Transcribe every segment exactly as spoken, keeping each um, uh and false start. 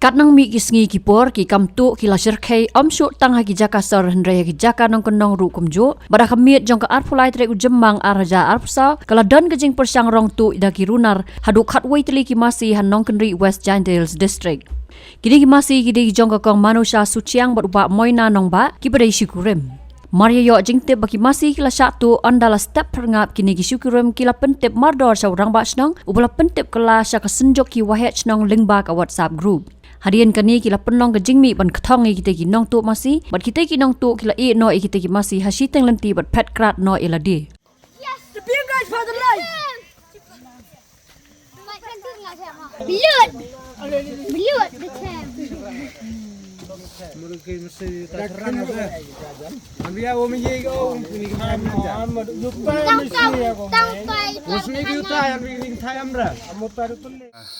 Katnang mih ki sngi ki por, ki kam tuh ki la shyrkhei ym shuh tang ha ki jaka sor hynrei ha ki jaka nongkyndong ruh kumjuh. Bad ha ka miet jong ka arphew lai tarik u Jymmang ar hajar arphew saw ka la don ka jingpyrshang rong tuh da ki runar haduh khatwei tylli ki masi ha Nongkynrih, West Jaintia Hills District. Kine ki masi ki dei jong ka Kong Manusia Suchiang bad u Bah Moina Nongbah kiba dei shikurim. Mar ïa ïoh jingtip ba ki masi ki la shah tuh, ynda la step pyrngap kine ki shikurim ki la pyntip mardor sha u Rangbah Shnong uba la pyntip kylla sha ka Synjuk ki Waheh Shnong lyngba ka WhatsApp group. Hadien kane ki la pynlong ka jingmih ban kthong ïa kitei ki nongtuh masi bad kitei ki nongtuh ki la ïeh noh ïa kitei ki masi ha shiteng lynti bad phet krad noh ïa lade.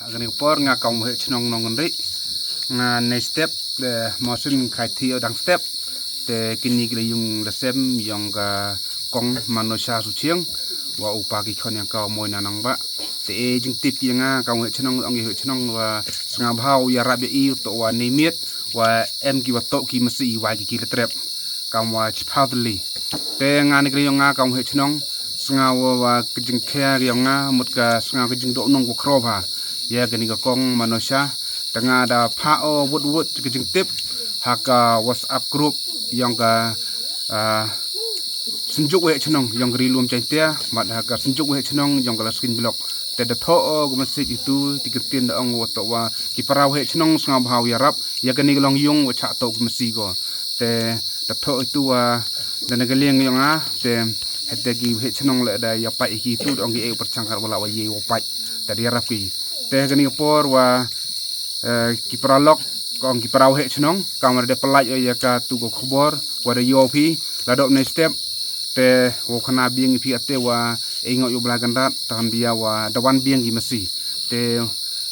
Ha kane ka por nga Kong Waheh Shnong Nongkynrih, nga ne step de mosin khai thi o dang step. Te kini ki la ïung la sem ïong ka Kong Manusia Suchiang wa u pa ki khon ïong ka Moina Nongbah. Te e jingtip ïa nga Kong Waheh Shnong, ong ïa Waheh Shnong wa sngewbha ïarap ïa i u toh wa ne miet wa em ki wa toh ki masi i wa ki ki la trep. Kam wa chiphaw tylli. Te nga ne kri ïong nga Kong Waheh Shnong, sngew wa ka jingkhia ïong nga mut ka sngew ka jingdoh nong ko khrob ha ïa kani ka Kong Manusia. Te nga da pha o wut wut ka jingtip ha ka WhatsApp group ïong ka, ah, Synjuk Waheh Shnong ïong ka Ri Lum Jaintia, mat ha ka Synjuk Waheh Shnong ïong ka Laskin Block. Te da thoh o ka masi itu ti ka tin da ong wa toh wa ki para Waheh Shnong sngewbha ïarap ïa kani ka long ïung wa chah toh ka masi ko. Te da thoh itu wa da na ka liang ïong nga te hete ki Waheh Shnong le da ïa pai ki itu da ong ki e pyrchang kar wala wa ïe wa pai. Te da ïarap ki. Te kani ka por wa, eh, ki para lok, kong ki para Waheh Shnong, kam wa da pynlait ïa ka tu ko khubor wa da ïoh phi la dok ne step. Te wa khana biang phi ate wa e ngok ïoh blai gandat tahan bia wa da wan biang ki masi. Te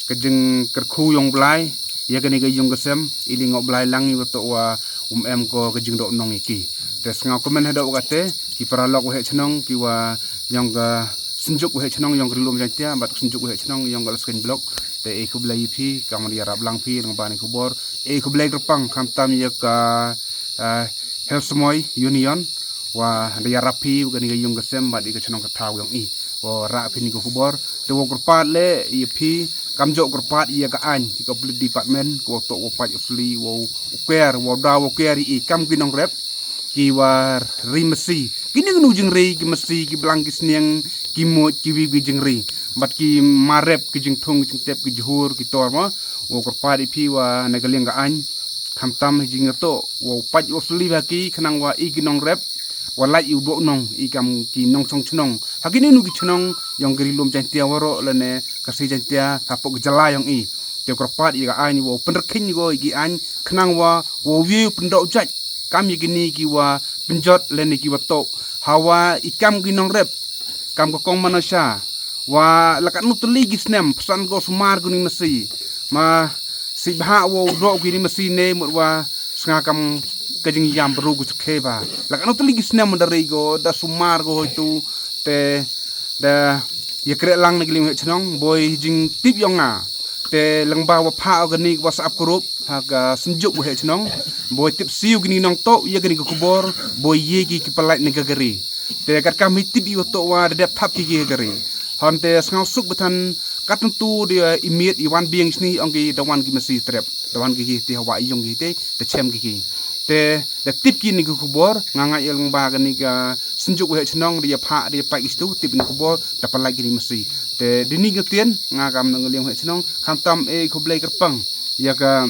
ka jingkyrkhu ïong blai ïa kani ka ïung ka sem, ili ngok blai lang ïa wa toh wa um em ko ka jingdoh nong ïa ki. Te sngew kmen ha da wa kate ki para lok Waheh Shnong ki wa ïong ka Synjuk Waheh Shnong ïong ka Ri Lum Jaintia bad ka Synjuk Waheh Shnong ïong ka Laskin Block. Te e khublei ïa phi kam wa da ïarap lang phi lang ba ni khubor. E khublei kyrpang khamtam ïa ka, eh, Hel Smoi Union wa da ïarap phi wa kani ka ïung ka sem bad ïa ka shnong ka thaw ïong i wa rah phi ni ka khubor. Te wa kyrpad le ïa phi kam jok kyrpad ïa ka ain ïa ka police department ko wa toh wa pait u sli wa u ker wa da wa ker i kam ki nongrep ki wa ri masi. Ki ning nu jingri ki masi ki blang ki sniang ki mut ki wi ki jingri. Bad ki marep ki jingthung ki jingtep ki jhur ki tor ma wa kyrpad ïa phi wa na ka liang ka ain. Khamtam hi jingtoh wa u pait wa sli ha ki khnang wa i ki nongrep wa lait i u doh nong i kam ki nongchong chnong ha ki ning nu ki chnong ïong ka Ri Lum Jaintia waroh lane ka si Jaintia ha pok jala ïong i. Te kyrpad ïa ka ain wa u pynrkhing ko ïa ki ain khnang wa wa u wi u pyndoh jait kam ïa kini ki wa pynjot lane ki wa toh ha wa i kam ki nongrep kam ka Kong Manusia wa la katno tylli ki snem phew san ko sumar ko ni masi ma si bha wa u doh ki ni masi ne mut wa snga kam ka jingïam bru ko chakhe ba la katno tylli ki snem da ri ko da sumar ko hoitu te da ïa kre lang na ka liang Waheh Shnong boi jingtip ïong nga. Te lang ba wa pha o kani ka WhatsApp group ha ka Synjuk Waheh Shnong boi tip siew kini nongtoh ïa kani ka khubor boi ïa ki ki pynlait na ka kari. Te kat kam hi tip i wa toh wa da dep thap ki ki kari. Hon te sngew suk ba than kat ntu de i miet i wan biang shni ong ki da wan ki masi trep da wan ki ki te hawa i ïong ki te da chem ki ki. Te da tip ki ni ki khubor nga nga ïa lang ba kani ka Synjuk Waheh Shnong da ïa pha da ïa pait ki stu tip ni khubor da pynlait ki ni masi. Te di ni ka tien nga kam na ka liang Waheh Shnong khamtam e khublei kyrpang ïa ka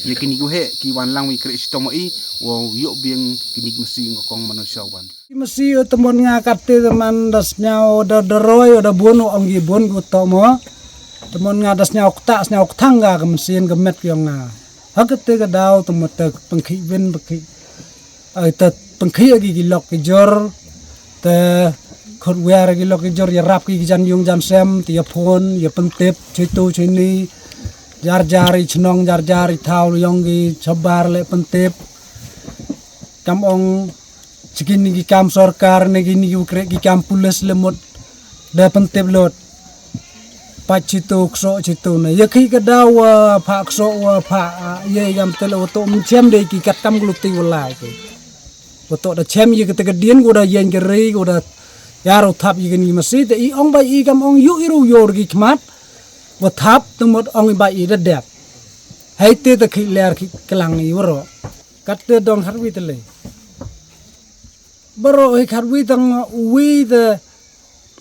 ïa kini ki Waheh ki wan lang wi kre shitom i wa ïoh biang kini ki masi ïong ka Kong Manusia wan. Ki masi u tymon nga kate tymon da sngew da da roi da bun u ong ki bun ku tomo. Tymon nga da sngew kta sngew kthang ka ka masi ka met ki ong nga. Ha kate ka daw tymon te pengkhi win pengkhi. Ai te pengkhi ki ki lok ki jor. Te khot wer ki lok ki jor ïarap ki jan ïung jan sem te ïa phone ïa pyntip chitu chini. Jar jar i chnong jar jar i thaw ïong ki chabar le pyntip. Kam ong chi kini ki kam sorkar ne kini ki u kre ki kam pulis le mut da pyntip lut. Pat chitu kso chitu na. Ya ki ka daw wa pha kso wa pha, ah, ya yam te la wa to mchem de ki kat kam gluti wa lai ki. Wa to da chem ya kata ka dien ko da yen ka rei ko da ya ro thap ya ka ni masi te i ong ba i kam ong yu i ru yor ki khmat. Wa thap te mot ong i ba i da dep. Hai te ta ki ler ki kelang i waro. Kat te dong khat wi te le. Baro hi khat wi tang wi te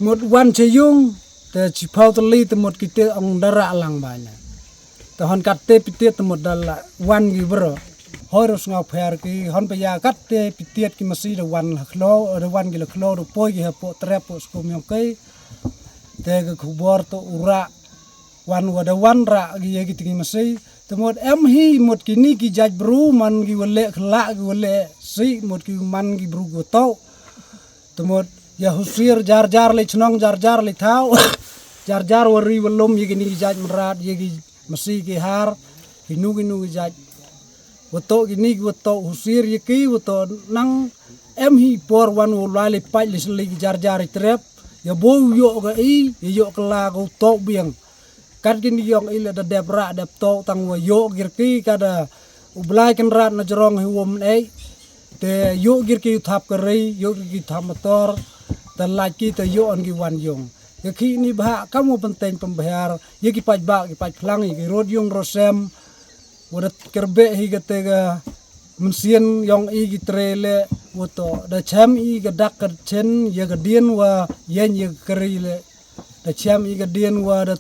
mut wan che yung te chi pau te li te mut ki te ong dara lang ba nya. Te hon kat te pitiet te mut dala wan gi baro. Hoi ro sngaw pher ki hon pa ya kat te pitiet ki masi de wan la khlo, de wan gi la khlo, de poi gi ha po trep po skum yong kai. Te ke khubor to ura wan wa de wan ra gi ye ki tingi masi. Te mut em hi mut ki ni ki jaj bru man gi wa le khla gi wa le si mut ki man gi bru go to. Te mut ya husir jar jar le chnong jar jar le thau. Jar jar wa ri wa lum ya ki ni ki jaj mrat ya ki masi ki har. Ki nu ki nu ki jaj. Wa to ki ni ki wa to husir ya ki wa to nang em hi por wan wa lai le paj le sli ki jar jar i trep. Ya bo yo ga i ya yo kla go to biang. Kat ki ni yong i le da dep ra dep to tang wa yo gir ki ka da u blai kan rat na jrong hi wom ei. Te yo gir ki thap ka rei yo gir ki thap motor. Te laj ki te yo on ki wan yong. Ya ki ni bha kam wa panteng pembehar ya ki paj ba ki paj phlang ya ki rod yong rosem. Wa da kerbe hi ka te ka mensien yong i ki tre le wa to da chem i ka dak ka chen ya ka dien wa yen ya ka kari le. Da chem i ka dien wa da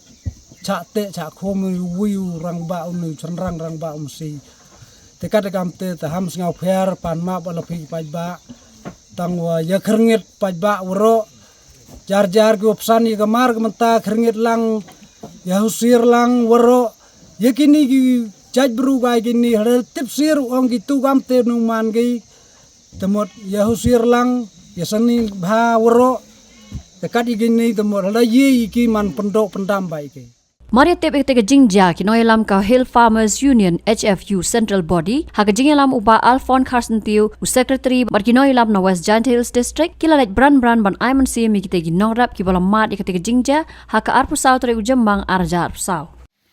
cha te cha khom wi u rang ba u nu chen rang rang ba u si. Te kat kam te te ham sngaw pher pan ma ba la phi paj ba. Tang wa ya kernget paj ba waro. Jar jar ki opsan ya ka mar ka menta kernget lang ya husir lang waro. Ya ki ni ki jaj bru ga ki ni hal tip sir ong ki tu kam te nu man ki. Te mot ya husir lang ya sani bha waro. Te kat i ki ni te mot hal ye i ki man pendo pendam ba i ki. Mar ya tip ïa kata ka jingjia ki nongïalam ka Hill Farmers Union H F U Central Body ha ka jingïalam u Bah Alphonse Kharsyntiew u Secretary bad ki nongïalam na West Jaintia Hills District ki la leit bran bran ban ai mynsiem ïa kita ki nongrep kiba la mad ïa kata ka jingjia ha ka arphew saw tarik u Jymmang ar hajar arphew saw.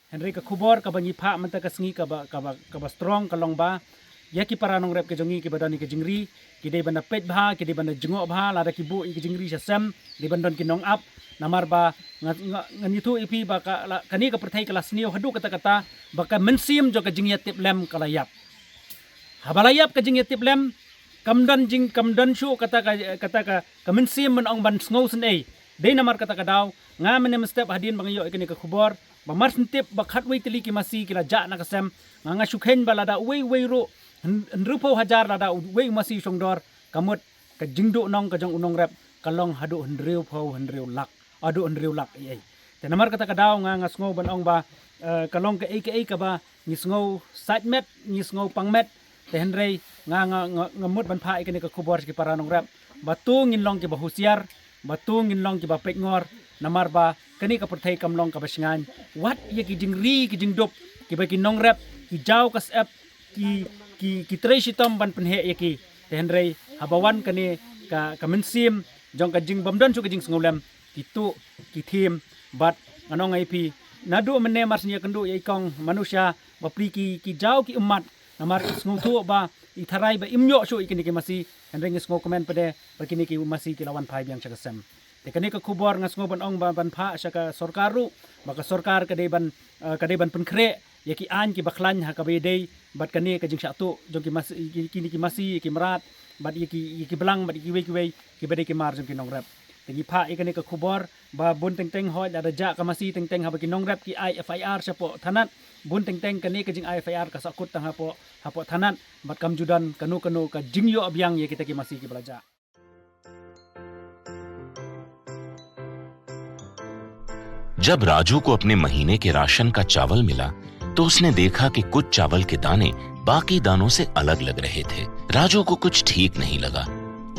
Hynrei ka khubor kaba ngi phah mynta ka sngi kaba, kaba, kaba strong ka long ba ïa ki para nongrep ka jong ngi kiba don ïa ka jingri ki dei ban da peit bha, ki dei ban da jngoh bha lada ki buh ïa ka jingri sha sem, dei ban don ki nongap. Namar ba nga, nga, ngan ïathuh ïa phi ba ka la, kane ka pyrthei ka la sniew haduh katta katta ba ka mynsiem jong ka jingïatiplem ka la ïap. Haba la ïap ka jingïatiplem kam don jing, kam don shuh kata ka, kata ka, ka mynsiem ban ong ban sngewsynei. Dei namar kata ka daw nga mynne mynstep hadien ba nga ïoh ïa kane ka khubor ba mar shen tip ba khatwei tylli ki masi ki la jah na ka sem. Nga, nga shu kheiñ ba lada uwei uwei ruh hyn-, hynriewphew hajar lada uwei u masi u shongdor ka mut ka jingduh nong ka jong u nongrep ka long haduh hynriewphew hynriew lak, haduh hynriew lak ei ei. Te namar kata ka daw nga, nga sngew ban ong ba, eh, ka long kaei kaei kaba ngi sngew sait met, ngi sngew pang met. Te hynrei nga, nga, nga, nga mut ban phah ïa kane ka khubor sha ki para nongrep ba to ngin long kiba husiar, ba to ngin long kiba peit ngor. Namar ba kane ka pyrthei kam long kaba shngaiñ. Wat ïa ki jingri ki jingdup kiba ki nongrep ki jaw ka syep ki, ki, ki trei shitom ban pynheh ïa ki. Te hynrei haba wan kane ka, ka mynsiem jong ka jingbymdon shuh ka jingsngewlem ki tuh ki thiem bad ngan ong ïa phi naduh mynne mar shen ïakynduh ïa i kong Manusha bapli ki, ki jaw ki ummat. Namar ki sngewthuh ba i tharai ba im ïoh shuh ïa kine ki masi. Hynrei ngi sngewkmen pat de ba kine ki masi ki la wan phai biang sha ka sem. Te kane ka khubor nga sngew ban ong ba ban phah sha ka sorkar ruh ba ka sorkar ka dei ban, eh, ka dei ban pynkhreh ïa ki aiñ kiba khlaiñ ha kaba ïadei bad kane ka jingshah tuh jong ki masi, ki, kine ki masi, ki mrad bad ïa ki, ïa ki blang bad ïa kiwei kiwei kiba dei ki mar jong ki nongrep. Te ngi phah ïa kane ka khubor ba bun teng teng hooid lada jah ka masi teng teng haba ki nongrep ki ai F I R shapoh thanat. Bun teng teng kane ka jingai F I R ka sahkut tang hapoh, hapoh thanat bad kam ju don kano kano ka jingïoh biang ïa kita ki masi kiba la jah. जब राजू को अपने महीने के राशन का चावल मिला, तो उसने देखा कि कुछ चावल के दाने बाकी दानों से अलग लग रहे थे। राजू को कुछ ठीक नहीं लगा।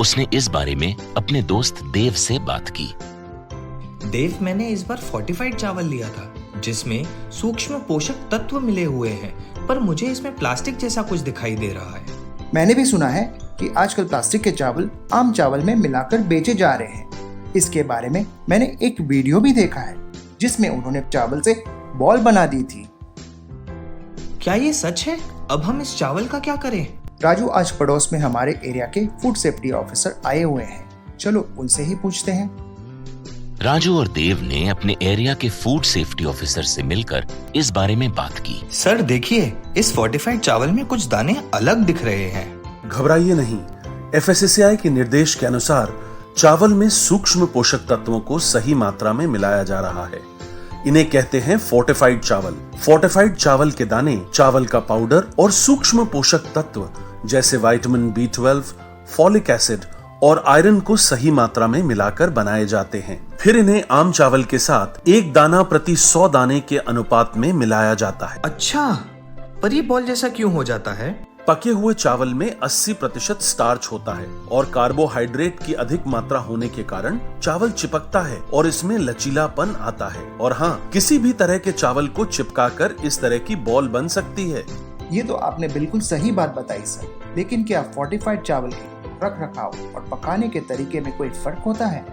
उसने इस बारे में अपने दोस्त देव से बात की। देव, मैंने इस बार फोर्टिफाइड चावल लिया था, जिसमें सूक्ष्म पोषक तत्व मिले हुए हैं, पर मुझे इसमें प्लास्टिक जैसा कुछ दिखाई दे रहा है। मैंने भी सुना है कि आजकल प्लास्टिक के चावल आम चावल में मिलाकर बेचे जा रहे हैं। इसके बारे में मैंने एक वीडियो भी देखा है। जिसमें उन्होंने चावल से बॉल बना दी थी। क्या ये सच है? अब हम इस चावल का क्या करें? राजू, आज पड़ोस में हमारे एरिया के फूड सेफ्टी ऑफिसर आए हुए हैं, चलो उनसे ही पूछते हैं। राजू और देव ने अपने एरिया के फूड सेफ्टी ऑफिसर से मिलकर इस बारे में बात की। सर, देखिए, इस फोर्टिफाइड चावल में कुछ दाने अलग दिख रहे हैं। घबराइए नहीं, एफएसएसएआई के निर्देश के अनुसार चावल में सूक्ष्म पोषक तत्वों को सही मात्रा में मिलाया जा रहा है। इन्हें कहते हैं फोर्टिफाइड चावल। फोर्टिफाइड चावल के दाने चावल का पाउडर और सूक्ष्म पोषक तत्व जैसे vitamin B twelve, folic acid और आयरन को सही मात्रा में मिलाकर बनाए जाते हैं। फिर इन्हें आम चावल के साथ एक दाना प्रति सौ दाने के अनुपात में मिलाया जाता है। अच्छा, पर ये बॉल जैसा क्यों हो जाता है? पके हुए चावल में अस्सी प्रतिशत स्टार्च होता है और कार्बोहाइड्रेट की अधिक मात्रा होने के कारण चावल चिपकता है और इसमें लचीलापन आता है। और हाँ, किसी भी तरह के चावल को चिपकाकर इस तरह की बॉल बन सकती है। ये तो आपने बिल्कुल सही बात बताई सर, लेकिन क्या फोर्टिफाइड चावल के रख रखाव और पकाने के तरीके में कोई फर्क होता है?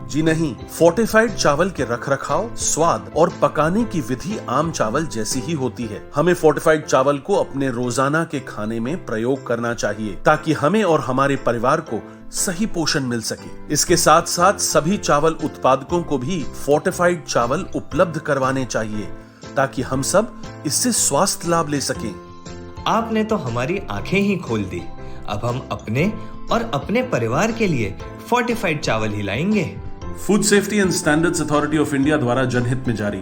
जी नहीं, फोर्टिफाइड चावल के रखरखाव, स्वाद और पकाने की विधि आम चावल जैसी ही होती है। हमें फोर्टिफाइड चावल को अपने रोजाना के खाने में प्रयोग करना चाहिए, ताकि हमें और हमारे परिवार को सही पोषण मिल सके। इसके साथ साथ सभी चावल उत्पादकों को भी फोर्टिफाइड चावल उपलब्ध करवाने चाहिए, ताकि हम सब इससे स्वास्थ्य लाभ ले सकें। आपने तो हमारी आंखें ही खोल दी। अब हम अपने और अपने परिवार के लिए फोर्टिफाइड चावल ही लाएंगे। Food safety and standards authority of India द्वारा जनहित में जारी।